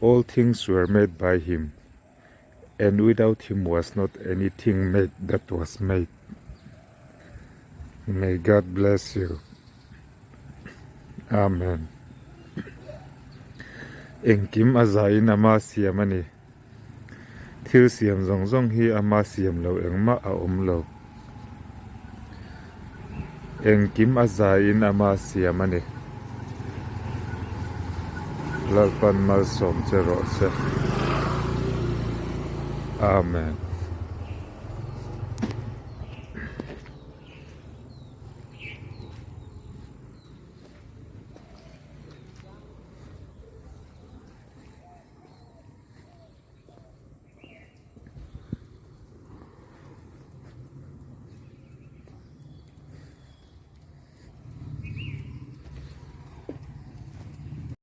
All things were made by him, and without him was not anything made that was made. May God bless you. Amen. Engkim a zaiin ama siam a ni. Thil siam zawng zawng hi ama siam lo engmah a awm lo. Engkim a zaiin ama siam a ni. Lalpan malsawm che rawh se. Amen.